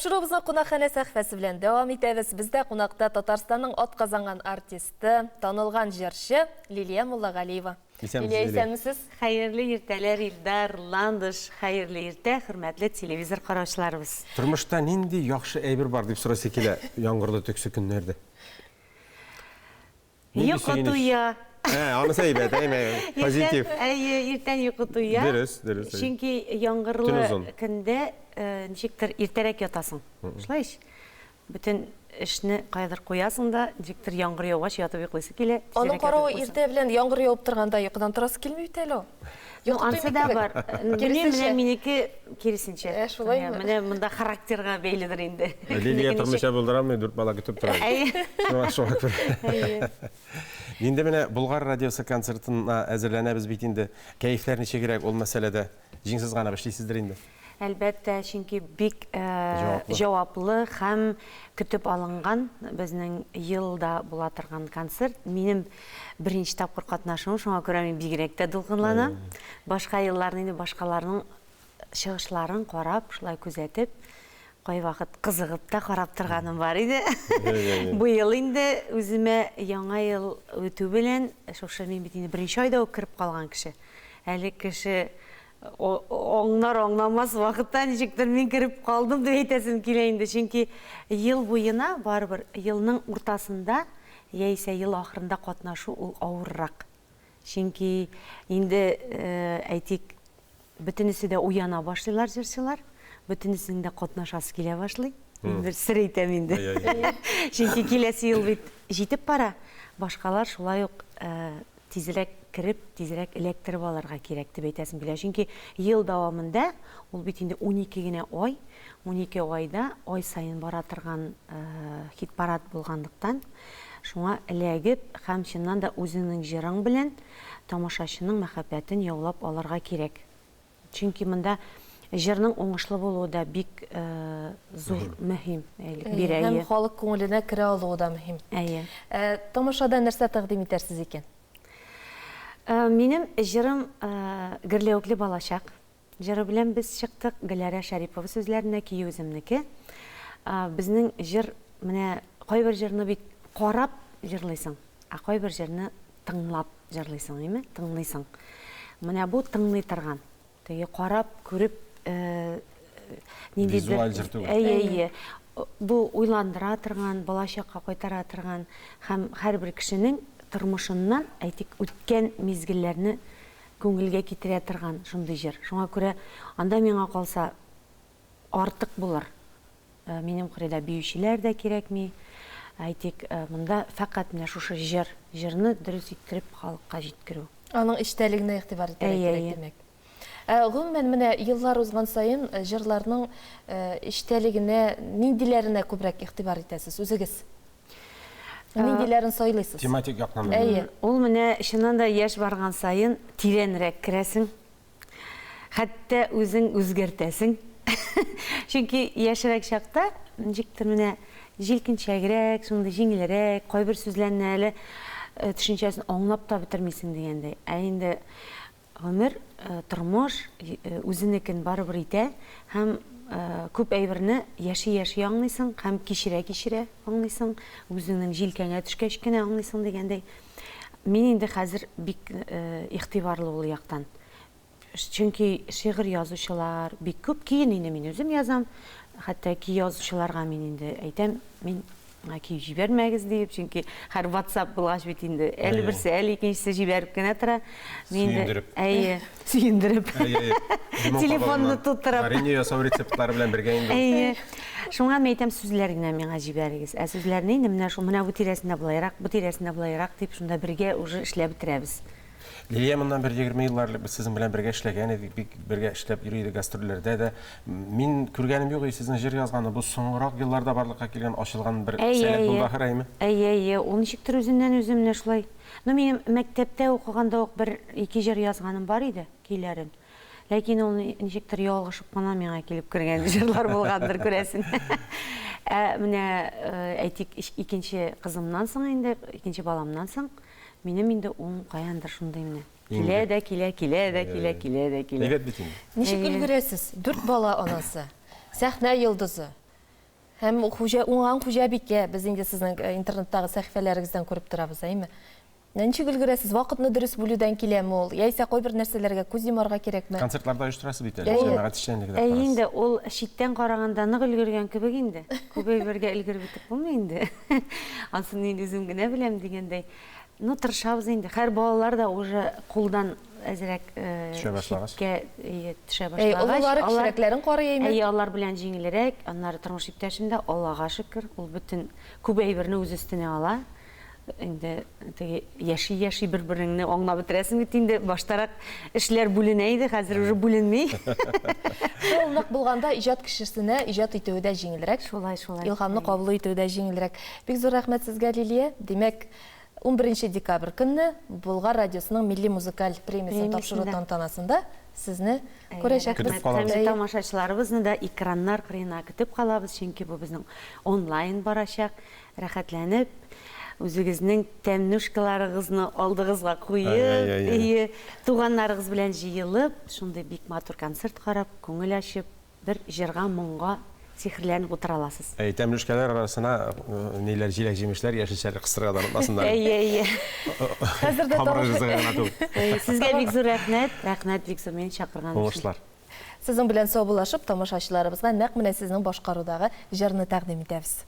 Тапшыруыбызны Кунакханә сәхифәсе белән дәвам итәбез. Бездә кунакта Татарстанның атказанган артисты, танылган җырчы Лилия Муллагалиева. Исәнмесез, Лилия, Лилия. исәнмесез. Хәерле иртәләр, Илдар, Ландыш, хәерле иртә, хөрмәтле телевизор караучыларыбыз. Тормышта нинди яхшы әйбер бар дип сорыйсы килә яңгырлы төксе көннәрдә. Нинди Йокы сөенеч? туя. Ә, анысы әйбәт, әйме, позитив. Иртән, әйе, иртән йокы туя. Дөрес, дөрес. әйе. Чөнки Төн яңгырлы озын. көндә э, ничектер иртәрәк ятасың. Шулай ич? Бөтен эшне каядыр куясың да, ничектер яңгыр яугач ятып йоклыйсы килә, Аның тизрәк ятып каравы йоклыйсың. иртә белән яңгыр явып торганда йокыдан торасы килми бит әле ул. Ну, Йокы ансы туймый да кебек. бар. Белмим, менә Киресенчә. минеке киресенчә. Ә, шулаймы? Менә монда характерга бәйледер инде. Лилия Кемнеке ничек. тормыйча булдыра алмый, дүрт бала көтеп тора. Әйе. Шуңа шуңа күрә. Әйе. Инде менә Болгар радиосы концертына әзерләнәбез бит инде. Кәефләр ничегрәк ул мәсьәләдә? Җиң сызганып эшлисездер инде. Әлбәттә, чөнки бик Җаваплы. җаваплы һәм көтеп алынган безнең елда була торган концерт. Минем беренче тапкыр катнашуым, шуңа күрә мин бигрәк тә дулкынланам. Башка елларны инде башкаларның чыгышларын карап, шулай күзәтеп, кайвакыт кызыгып та карап торганым бар иде. Быел инде үземә Яңа ел үтү белән, шушы мин бит инде беренче айда ук кереп калган кеше. Әле кеше Аңнар аңламас вакытта ничектер мин кереп калдым дип әйтәсем килә инде, чөнки ел буена барыбер елның уртасында яисә ел ахырында катнашу ул авыррак. Чөнки инде, әйтик, бөтенесе дә уяна башлыйлар җырчылар, бөтенесенең дә катнашасы килә башлый. Мин бер сер әйтәм инде. Чөнки киләсе ел бит җитеп бара, башкалар шулай ук Тизрәк кереп, тизрәк эләктереп алырга кирәк, дип әйтәсем килә. Чөнки ел дәвамында, ул бит инде 12 генә ай, 12 айда ай саен бара торган хит-парад булганлыктан, шуңа эләгеп һәм чыннан да үзеңнең җырың белән тамашачының мәхәббәтен яулап алырга кирәк. Чөнки монда җырның уңышлы булуы да бик зур, мөһим бирә. Һәм халык күңеленә керә алуы да мөһим. Әйе. Тамашада нәрсә тәкъдим итәрсез икән? Минем җырым Гөрләвекле балачак җыры белән без чыктык. Гөләрә Шәрипова сүзләренә, көе үземнеке. Безнең җыр менә кайбер җырны бит карап җырлыйсың, ә кайбер җырны тыңлап җырлыйсың, әйме? Тыңлыйсың. Менә бу тыңлый торган. Теге карап, күреп, ниндидер Визуаль җыр түгел. Әйе, әйе. Бу уйландыра торган, балачакка кайтара торган һәм һәрбер кешенең тормышыннан, әйтик, үткән мизгелләрне күңелгә китерә торган шундый җыр. Шуңа күрә анда миңа калса артык булыр. Минем кырыйда биючеләр дә кирәкми. Әйтик, монда фәкать менә шушы җыр, җырны дөрес иттереп халыкка җиткерү. Аның эчтәлегенә игътибар итәргә кирәк, димәк. Ә гомумән, менә еллар узган саен җырларның эчтәлегенә ниндиләренә күбрәк игътибар итәсез үзегез? Ниндиләрен сайлыйсыз? Тематик яктан. Әйе. Ул менә чыннан да яшь барган саен тирәнрәк керәсең. Хәтта үзең үзгәртәсең. Чөнки яшьрәк чакта ничектер менә җилкенчәгрәк, шундый җиңелрәк, кайбер сүзләрне әле төшенчәсен аңлап та бетермисең дигәндәй. Ә инде гомер, тормыш үзенекен барыбер итә һәм күп әйберне яши-яши аңлыйсың һәм кичерә-кичерә аңлыйсың, үзеңнең җилкәңә төшкәч кенә аңлыйсың дигәндәй. Мин инде хәзер бик игътибарлы ул яктан. Чөнки шигырь язучылар бик күп. Көен инде мин үзем язам. Хәтта көй язучыларга мин инде әйтәм, мин көй җибәрмәгез диеп, чөнки хәр WhatsApp булгач бит инде әле берсе, әле икенчесе җибәреп кенә тора. Мин Сөендереп. Әйе, сөендереп. Әйе. Телефонны тутырып. Варенье ясау рецептлары белән бергә инде. Әйе. Шуңа мин әйтәм, сүзләр генә миңа җибәрегез. Ә сүзләрне инде менә шул, менә бу тирәсендә болайрак, бу тирәсендә болайрак дип, шунда бергә уже эшләп бетерәбез. Лилия, моннан бер 20 еллар элек без сезнең белән бергә эшләгән идек, бик бергә эшләп йөри идек гастрольләрдә дә. Мин күргәнем юк иде сезнең җыр язганны. Бу соңгырак елларда барлыкка килгән, ачылган бер сәләт булды ахры, әйеме? Әйе, әйе. Ул ничектер үзеннән-үзе менә шулай. Ну, минем мәктәптә укыганда ук бер-ике җыр язганым бар иде, көйләрен. Ләкин ул ничектер ялгышып кына миңа килеп кергән җырлар булгандыр, күрәсең. Ә менә, әйтик, икенче кызымнан соң инде, икенче баламнан соң, минем инде ун каяндыр шундый менә. Килә дә килә, килә дә килә, килә дә килә. Әйбәт бит инде. Ничек өлгерәсез? Дүрт бала анасы, сәхнә йолдызы. Һәм хуҗа, уңган хуҗабикә, без инде сезнең интернеттагы сәхифәләрегездән күреп торабыз, әйеме? Менә ничек өлгерәсез? Вакытны дөрес бүлүдән киләме ул? Яисә кайбер нәрсәләргә күз йомарга кирәкме? Концертлар да оештырасыз бит әле, җәмәгать эшчәнлеге дә Әйе карасыз. инде, ул читтән караганда нык өлгергән кебек инде. Күп әйбергә өлгереп бетеп булмый инде. Ансын мин үзем генә беләм дигәндәй. Ну, тырышабыз инде. Хәер, балалар да уже кулдан әзрәк Төшә башлагач. читкә әйе, төшә Әй, башлагач, олылары алар, кечерәкләрен карый, әйме? әйе, алар белән җиңелрәк. Аннары тормыш иптәшем дә, Аллага шөкер, ул бөтен күп әйберне үз өстенә ала. Инде теге яши-яши бер-береңне аңлап бетерәсең бит инде. Баштарак эшләр бүленә иде, хәзер уже бүленми. Шул нык булганда иҗат кешесенә иҗат итүе дә җиңелрәк. Шулай, шулай. Илһамны кабул итүе дә җиңелрәк. Бик зур рәхмәт сезгә, Лилия. Димәк, 11 декабрь көнне Болгар радиосының милли музыкаль премиясен тапшыру тантанасында сезне күрәчәкбез. Көтеп калабыз. Һәм тамашачыларыбызны да экраннар кырыена көтеп калабыз, чөнки бу безнең онлайн барачак. Рәхәтләнеп, үзегезнең тәмнүшкаларыгызны алдыгызга куеп, әйе, туганнарыгыз белән җыелып, шундый бик матур концерт карап, күңел ачып, бер җырга, моңга сихерләнеп утыра аласыз. Әй, тәмнүшкәләр арасына ниләр, җиләк-җимешләр, яшелчәләр кыстырырга да онытмасыннар. Әйе, әйе. Хәзер дә Камыр ризыгы гына түгел. Әйе, сезгә бик зур рәхмәт, рәхмәт бик зур мине чакырган өчен. Уңышлар. Сезнең белән саубуллашып, тамашачыларыбызга нәкъ менә сезнең башкарудагы җырны тәкъдим итәбез.